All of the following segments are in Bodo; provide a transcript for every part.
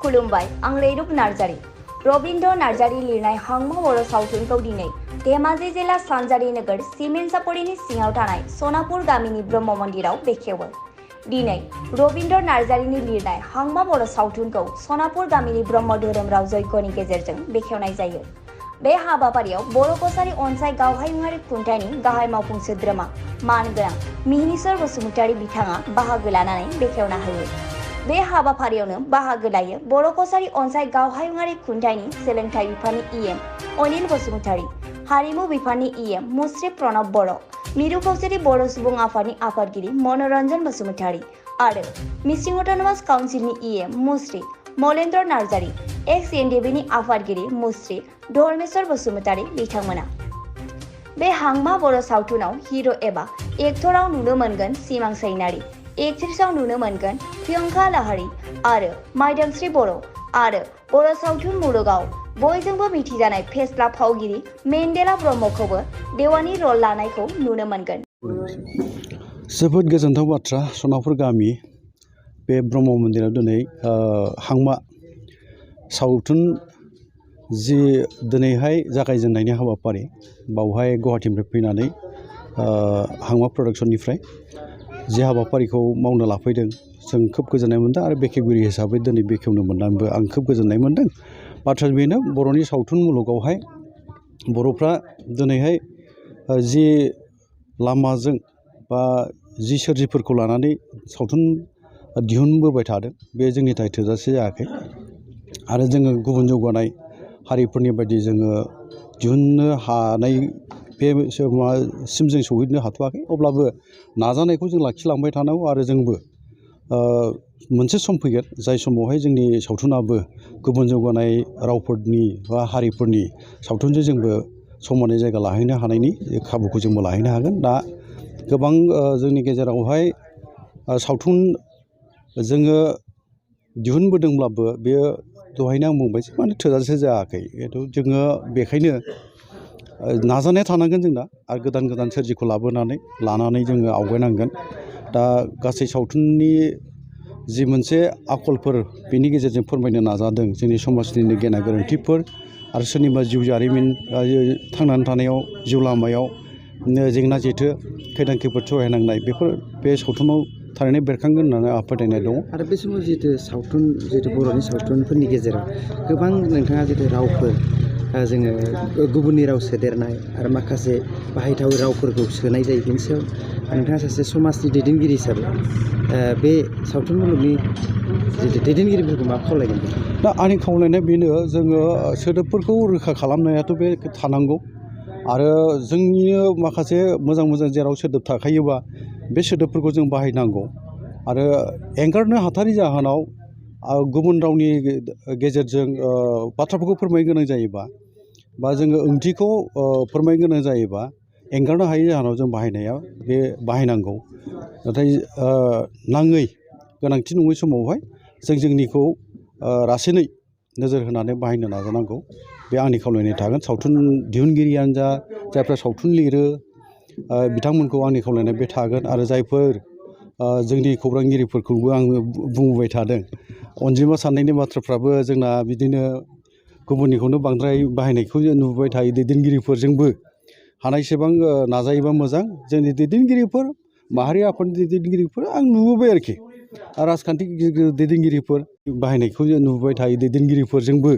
खुलुमबाय आं रैरुप नार्जारी रबिन्द्र नार्जारी लिरनाय हांमा बर' सावथुनखौ दिनै धेमाजि जिल्ला सानजारि नोगोर सिमेन्टसापरिनि सिङाव थानाय सनापुर गामिनि ब्रह्म मन्दिराव बेखेवो। दिनै रबिन्द्र नार्जारीनि लिरनाय हांमा बर' सावथुनखौ सनापुर गामिनि ब्रह्म धोरोम राव जयग'नि गेजेरजों बेखेवनाय जायो। बे हाबाफारियाव बर' कसारी अनसाय गावहायुङारि खुंथायनि गाहाय मावफुं सोद्रोमा मानगोनां मिहिनीश्वर बसुमतारी बिथाङा बाहागो लानानै बेखेवना होयो। बे हाबाफारियावनो बाहागो लायो बर' कसारी अनसाय गावहायुङारि खुंथायनि सोलोंथाइ बिफाननि इएम अनिल बसुमतारी, हारिमु बिफाननि इएम मुस्रि प्रणब बर', मिरु खौसेथि बर' सुबुं आफादनि आफादगिरि मनोरन्जन बसुमतारी आरो मिसिं अट'नमास काउन्सिलनि इएम मुस्रि मलेन्द्र नार्जारी, एक्स एनडिएफबिनि आफादगिरि मुस्रि धर्मेश्वर बसुमतारी बिथांमोना। बे हांमा बर' सावथुनाव हिर' एबा एक्टराव नुनो मोनगोन सिमां सैनारि, एक्ट्रेसआव नुनो मोनगोन प्रियंका लाहारी आरो माइदांस्रि बर' आरो बर' सावथुन मुलुगाव बयजोंबो मिथिजानाय फेस्ला फावगिरि मेन्डेला ब्रह्मखौबो देवानि रल लानायखौ नुनो मोनगोन। जोबोद गोजोनथाव बाथ्रा सनापुर गामि बे ब्रह्म मन्दिराव दिनै हांमा सावथुन जि दिनैहाय जागायजेननायनि हाबाफारि बावहाय गुवाहाटीनिफ्राय फैनानै हांमा प्रडाक्शननिफ्राय जे हाबाफारिखौ मावनो लाफैदों जों खोब गोजोननाय मोनदों आरो बेखेवगिरि हिसाबै दिनै बेखेवनो मोननानैबो आं खोब गोजोननाय मोनदों। बाथ्राया बेनो बर'नि सावथुन मुलुगावहाय बर'फ्रा दिनैहाय जि लामाजों बा जि सोरजिफोरखौ लानानै सावथुन दिहुनबोबाय थादों बे जोंनि थाखाय थोजासे जायाखै आरो जोङो गुबुन जौगानाय हारिफोरनि बायदि जोङो दिहुननो हानाय बे सिम जों सौहैनो हाथ'वाखै। अब्लाबो नाजानायखौ जों लाखिलांबाय थानांगौ आरो जोंबो मोनसे सम फैगोन जाय समावहाय जोंनि सावथुनाबो गुबुन जौगानाय रावफोरनि बा हारिफोरनि सावथुनजों जोंबो समानै जायगा लाहैनो हानायनि खाबुखौ जोंबो लाहैनो हागोन। दा गोबां जोंनि गेजेरावहाय सावथुन जोङो दिहुनबोदोंब्लाबो बेयो दहायनो आं बुंबाय माने थोजासे जायाखै। जोङो बेखायनो नाजानाया थानांगोन जोंना आरो गोदान गोदान सोरजिखौ लानानै जोङो आवगायनांगोन। दा गासै सावथुननि जि मोनसे आखलफोर बेनि गेजेरजों फोरमायनो नाजादों जोंनि समाजनिनो गेना गोरोन्थिफोर आरो सोरनिबा जिउ जारिमिन थांनानै थानायाव जिउ लामायाव जेंना जेथो खैदां खैफोद सहायनांनाय बेफोर बे सावथुनाव थारैनो बेरखांगोन होननानै आंहा फोथायनाय दङ। आरो बे समाव जिहेतु बर'नि सावथुनफोरनि गेजेराव गोबां नोंथाङा जिहेतु रावफोर जोङो गुबुननि राव सोदेरनाय आरो माखासे बाहायथाव रावफोरखौ सोनाय जायो। बेनि सायाव नोंथाङा सासे समाजनि दैदेनगिरि हिसाबै बे सावथुन मुलुगनि जितु दैदेनगिरिफोरखौ मा खावलायगोन? दा आंनि खावलायनाया बेनो जोङो सोदोबफोरखौ रोखा खालामनायाथ' बे थानांगौ आरो जोंनि माखासे मोजां मोजां जेराव सोदोब थाखायोबा बे सोदोबफोरखौ जों बाहायनांगौ आरो एंगारनो हाथारि जाहोनाव गुबुन रावनि गेजेरजों बाथ्राफोरखौ फोरमायनो गोनां जायोबा बा जोङो ओंथिखौ फोरमायनो गोनां जायोबा एंगारनो हायै जाहोनाव जों बाहायनांगौ। नाथाय नाङै गोनांथि नङै समावहाय जों जोंनिखौ रासिनै नोजोर होनानै बाहायनो नाजानांगौ। बे आंनि खावलायनाय थागोन। सावथुन दिहुनगिरियानो जा जायफ्रा सावथुन लिरो बिथांमोनखौ आंनि खावलायनाय बे थागोन आरो जायफोर जोंनि खौरांगिरिफोरखौबो आङो बुंबोबाय थादों अनजिमा साननायनि बाथ्राफ्राबो जोंना बिदिनो गुबुननिखौनो बांद्राय बाहायनायखौ नुबाय थायो। दैदेनगिरिफोरजोंबो हानायसेबां नाजायोबा मोजां। जोंनि दैदेनगिरिफोर माहारि आफादनि दैदेनगिरिफोर आं नुबोबाय आरोखि राजखान्थि दैदेनगिरिफोर बाहायनायखौ नुबोबाय थायो। दैदेनगिरिफोरजोंबो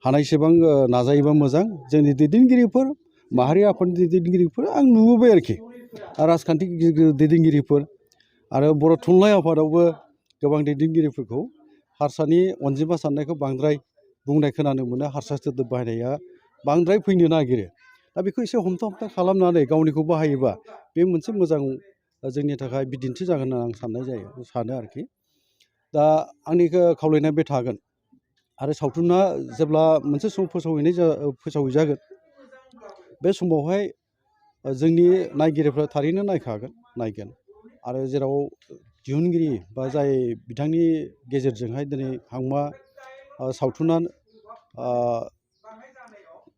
हानायसेबां नाजायोबा मोजां। जोंनि दैदेनगिरिफोर माहारि आफादनि दैदेनगिरिफोर आं नुबोबाय आरोखि राजखान्थि दैदेनगिरिफोर आरो बर' थुनलाइ आफादावबो गोबां दैदेनगिरिफोरखौ हारसानि अनजिमा साननायखौ बांद्राय बुंनाय खोनानो मोनो। हारसा सोदोब बाहायनाया बांद्राय फैनो नागिरो। दा बेखौ एसे हमथा खालामनानै गावनिखौ बाहायोबा बे मोनसे मोजां जोंनि थाखाय बिदिन्थि जागोन होनना आं सानो आरोखि। दा आंनि खावलायनाया बे थागोन आरो सावथुना जेब्ला मोनसे सम फोसावहैजागोन बे समावहाय जोंनि नायगिरिफ्रा थारैनो नायगोन आरो जेराव दिहुनगिरि बा जाय बिथांनि गेजेरजोंहाय दिनै हांमा सावथुना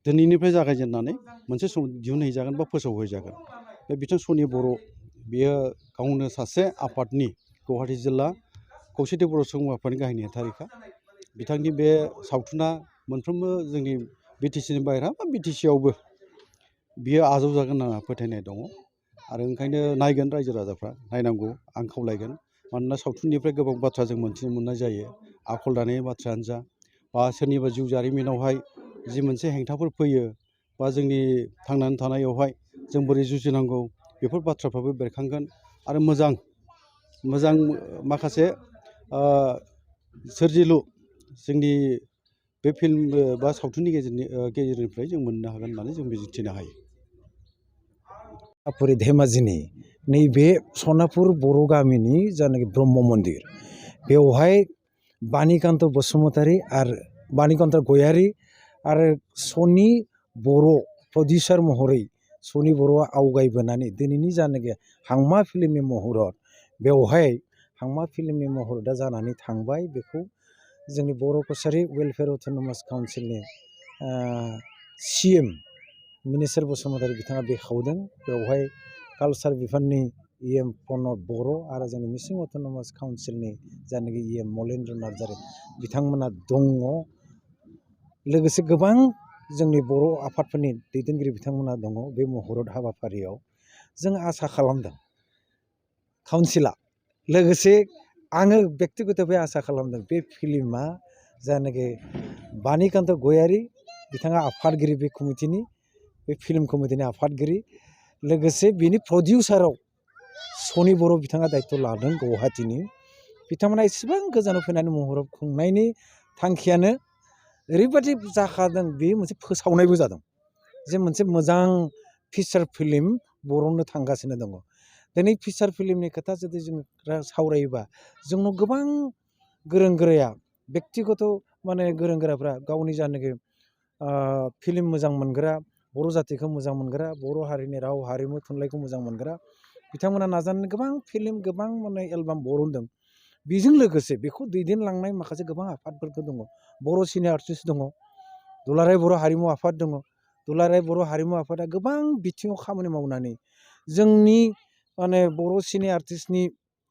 दिनैनिफ्राय जागायजेननानै मोनसे सम दिहुनहैजागोन बा फोसावहैजागोन। बे बिथां सनि बर' बियो गावनो सासे आफादनि गुवाहाटी जिल्ला खौसेथि बर' सुबुं आफादनि गाहाय नेहाथारिखा। बिथांनि बे सावथुना मोनफ्रोमबो जोंनि बिटिसिनि बाहेरा बा बिटिसियावबो बियो आजावजागोन होनना फोथायनाय दङ आरो ओंखायनो नायगोन रायजो राजाफ्रा नायनांगौ आं खावलायगोन मानोना सावथुननिफ्राय गोबां बाथ्रा जों मोनथिनो मोननाय जायो आखल दानायनि बाथ्रायानो जा बा सोरनिबा जिउ जारिमिनावहाय जि मोनसे हेंथाफोर फैयो बा जोंनि थांनानै थानायावहाय जों बोरै जुजिनांगौ बेफोर बाथ्राफ्राबो बेरखांगोन आरो मोजां माखासे सोरजिलु जोंनि बे फिल्म बा सावथुननि गेजेरनिफ्राय जों मोननो हागोन होननानै जों मिजिंथिनो हायो। सनापुर धेमाजिनि नैबे सनापुर बर' गामिनि जानाखि ब्रह्म मन्दिर बेवहाय बानिकान्त बसुमतारी आरो बानिकान्त गयारी आरो सनि बर' प्रडिउसार महरै सनि बर'आ आवगायबोनानै दिनैनि जानाखि हांमा फिल्मनि महरत बेवहाय हांमा फिल्मनि महरता जानानै थांबाय बेखौ जोंनि बर' कसारि वेलफेयार अट'नमास काउन्सिलनि CM मिनिस्टार बसुमतारी बिथाङा बेखेवदों बेवहाय कालसार बिफाननि EM प्रनद बर' आरो जोंनि मिसिं अट'नमास काउन्सिलनि जायनाखि EM मलेन्द्र नार्जारी बिथांमोना दङ लोगोसे गोबां जोंनि बर' आफादफोरनि दैदेनगिरि बिथांमोना दङ बे महरत हाबाफारियाव जों आसा खालामदों काउन्सिला लोगोसे आङो बेक्तिगतभावे आसा खालामदों बे फिल्मा जायनाखि बानिकान्त गयारी बिथाङा आफादगिरि बे कमिटिनि बे फिल्म कमिटिनि आफादगिरि लोगोसे बिनि प्रडिउसाराव सनि बर' बिथाङा दायित्व लादों गुवाहाटीनि बिथांमोना एसेबां गोजानाव फैनानै महरत खुंनायनि थांखियानो ओरैबायदि जाखादों बे मोनसे फोसावनायबो जादों जे मोनसे मोजां फिचार फिल्म बरननो थांगासिनो दङ दिनै फिचार फिल्मनि खोथा जुदि जों सावरायोबा जोंनाव गोबां गोरों गोराया बेक्तिगत माने गोरों गोराफ्रा गावनि जानाखि फिल्म मोजां मोनग्रा बर' जातिखौ मोजां मोनग्रा बर' हारिनि राव हारिमु थुनलाइखौ मोजां मोनग्रा बिथांमोना नाजानानै गोबां फिल्म गोबां माने एलबाम बरनदों बेजों लोगोसे बेखौ दैदेनलांनाय माखासे गोबां आफादफोरबो दङ बर' सिने आर्टिस्ट दङ दुलाराय बर' हारिमु आफाद दङ दुलाराय बर' हारिमु आफादा गोबां बिथिङाव खामानि मावनानै जोंनि माने बर' सिने आर्टिस्टनि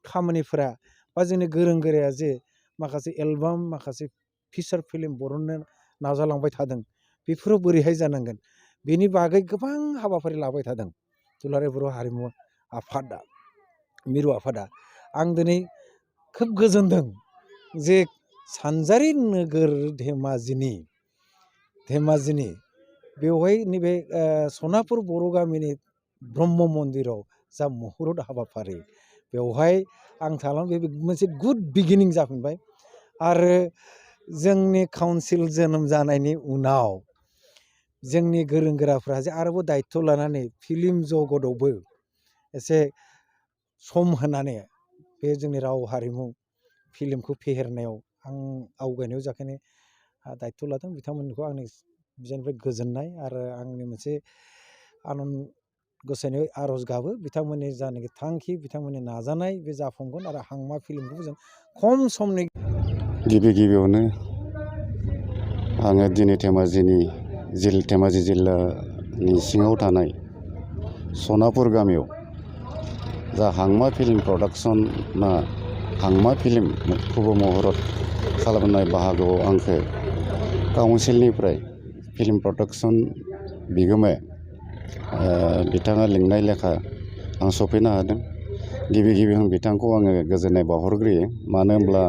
खामानिफोरा बा जोंनि गोरों गोराया जे माखासे एलबाम माखासे फिचार फिल्म बरननो नाजालांबाय थादों बेफोराव बोरैहाय जानांगोन बेनि बागै गोबां हाबाफारि लाबाय थादों दुलाराय बर' हारिमु आफादा मिरु आफादा आं दिनै खोब गोजोनदों जे सानजारि नोगोर धेमाजिनि बेवहाय नैबे सनापुर बर' गामिनि ब्रह्म मन्दिराव जा महरत हाबाफारि बेवहाय आं थालां बे मोनसे गुड बिगिनिं जाफिनबाय आरो जोंनि काउन्सिल जोनोम जानायनि उनाव जोंनि गोरों गोराफ्रा जे आरोबाव दायित्व लानानै फिल्म जगतआवबो एसे सम होनानै बे जोंनि राव हारिमु फिल्मखौ फेहेरनायाव आं आवगायनायाव जाखायनो दायित्व लादों बिथांमोनखौ आंनि बिजानिफ्राय गोजोननाय आरो आंनि मोनसे आनन्द गसायनायाव आर'ज गाबो बिथांमोननि जानाखि थांखि बिथांमोननि नाजानाय बे जाफुंगोन आरो हांमा फिल्मखौबो जों खम समनि गिबियावनो आङो दिनै धेमाजि जिल्लानि सिङाव थानाय सनापुर गामियाव जा हांमा फिल्म प्रडाक्सना हांमा फिल्मखौबो महरत खालामनाय बाहागोआव आंखौ काउन्सिलनिफ्राय फिल्म प्रडाक्सन बिगोमाया बिथाङा लिंनाय लेखा आं सफैनो हादों गिबि आं बिथांखौ आङो गोजोननाय बावहरग्रोयो मानो होनब्ला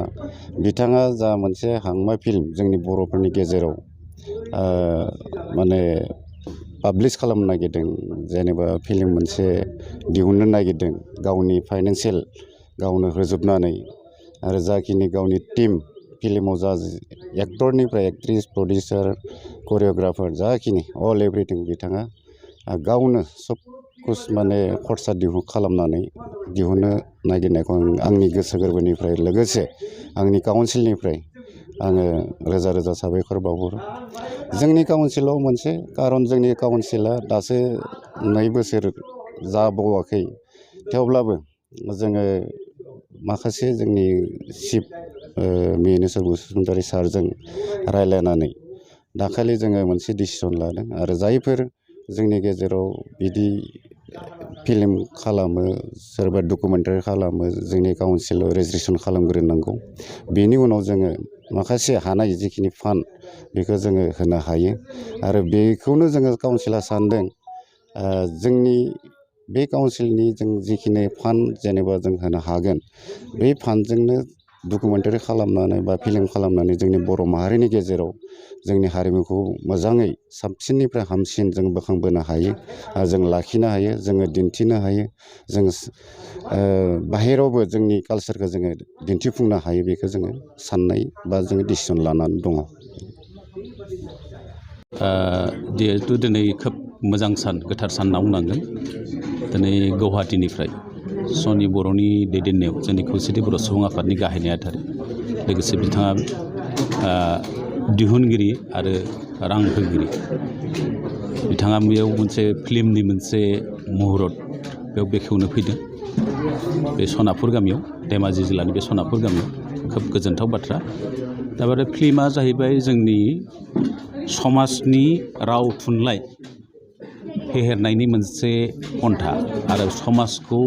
बिथाङा जा मोनसे हांमा फिल्म जोंनि बर'फोरनि गेजेराव माने पाब्लिश खालामनो नागिरदों जेनेबा फिल्म मोनसे दिहुननो नागिरदों गावनि फाइनान्सियेल गावनो होजोबनानै आरो जाखिनि गावनि टीम फिल्माव जा एक्टरनिफ्राय एक्ट्रिस प्रडिउसार करिय'ग्राफार जाखिनि अल एभ्रिथिं बिथाङा गावनो सब कुछ माने खरसा खालामनानै दिहुननो नागिरनायखौ आंनि गोसो गोरबोनिफ्राय लोगोसे आंनि काउन्सिलनिफ्राय आङो रोजा रोजा साबायखर बावहरो जोंनि काउन्सिलाव मोनसे कारन जोंनि काउन्सिला दासो 2 बोसोर जाबावाखै थेवब्लाबो जोङो माखासे जोंनि चिफ मिनिस्टार बसुमतारी सारजों रायलायनानै दाखालि जोङो मोनसे डिसिसन लादों आरो जायफोर जोंनि गेजेराव बिदि फिल्म खालामो सोरबा डकुमेन्टारि खालामो जोंनि काउन्सिलाव रेजिस्ट्रेसन खालामग्रोनांगौ बेनि उनाव जोङो माखासे हानाय जिखिनि फान्ड बेखौ जोङो होनो हायो आरो बेखौनो जोङो काउन्सिला सानदों जोंनि बे काउन्सिलनि जों जिखिनि फान्ड जेनेबा जों होनो हागोन बे फान्डजोंनो डकुमेन्टारि खालामनानै बा फिल्म खालामनानै जोंनि बर' माहारिनि गेजेराव जोंनि हारिमुखौ मोजाङै साबसिननिफ्राय हामसिन जों बोखांबोनो हायो जों लाखिनो हायो जोङो दिन्थिनो हायो जों बाहेरावबो जोंनि कालसारखौ जोङो दिन्थिफुंनो हायो बेखौ जोङो साननाय बा जोङो डिसिसन लानानै दङ। जिहेथु दिनै खोब मोजां सान गोथार सान होनना बुंनांगोन दिनै गुवाहाटीनिफ्राय सनि बर'नि दैदेननायाव जोंनि खौसेथि बर' सुबुं आफादनि गाहाय नेहाथारि लोगोसे बिथाङा दिहुनगिरि आरो रां होगिरि बिथाङा बेयाव मोनसे फिल्मनि मोनसे मुहुरत बेयाव बेखेवनो फैदों बे सनापुर गामियाव धेमाजि जिल्लानि बे सनापुर गामियाव खोब गोजोनथाव बाथ्रा दा बे फिल्मा जाहैबाय जोंनि समाजनि राव थुनलाइ फेहेरनायनि मोनसे खन्था आरो समाजखौ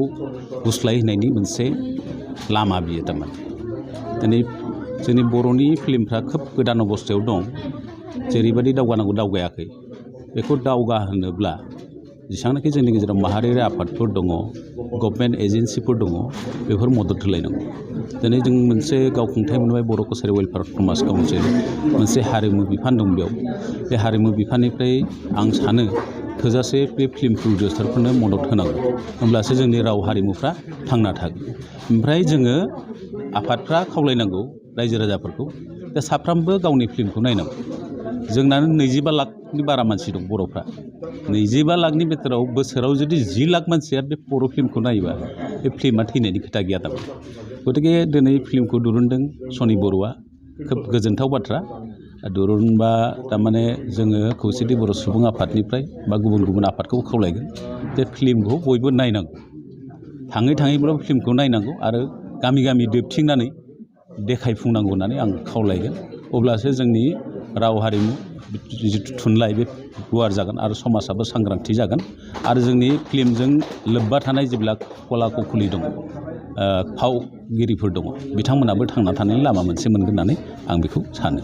गुस्लायहोनायनि मोनसे लामा बियो थारमाने दिनै जोंनि बर'नि फिल्मफ्रा खोब गोदान अबस्थायाव दं जेरैबायदि दावगानांगौ दावगायाखै बेखौ दावगाहोनोब्ला जेसेबांनाखि जोंनि गेजेराव माहारियारि आफादफोर दङ गभर्नमेन्ट एजेन्सिफोर दङ बेफोर मदद होलायनांगौ दिनै जों मोनसे गावखुंथाय मोनबाय बर' कसारि वेलफेयार समाज काउन्सिल मोनसे हारिमु बिफान दं बेयाव बे हारिमु बिफाननिफ्राय आं सानो थोजासे बे फिल्म प्रडिउसारफोरनो मदद होनांगौ होमब्लासो जोंनि राव हारिमुफ्रा थांना थागोन ओमफ्राय जोङो आफादफ्रा खावलायनांगौ रायजो राजाफोरखौ दा साफ्रोमबो गावनि फिल्मखौ नायनांगौ जोंना 25 लाखनि बारा मानसि दं बर'फ्रा 25 लाखनि बिथोराव बोसोराव जुदि 10 लाख मानसिया बे बर' फिल्मखौ नायोबा बे फिल्मा थैनायनि खोथा गैया थारमाने गतिके दिनै फिल्मखौ दिरुनदों सनि बर'आ खोब गोजोनथाव बाथ्रा दिरुनबा थारमाने जोङो खौसेथि बर' सुबुं आफादनिफ्राय बा गुबुन गुबुन आफादखौ खावलायगोन जे फिल्मखौ बयबो नायनांगौ थाङै थाङैब्लाबो फिल्मखौ नायनांगौ आरो गामि गामि दोबथिंनानै देखायफुंनांगौ होननानै आं खावलायगोन अब्लासो जोंनि राव हारिमु जिथु थुनलाइ बे गुवार जागोन आरो समाजाबो सांग्रांथि जागोन आरो जोंनि फिल्मजों लोब्बा थानाय जेब्ला कला कुखुलि दङ फावगिरिफोर दङ बिथांमोनाबो थांना थानायनि लामा मोनसे मोनगोन होननानै आं बेखौ सानो।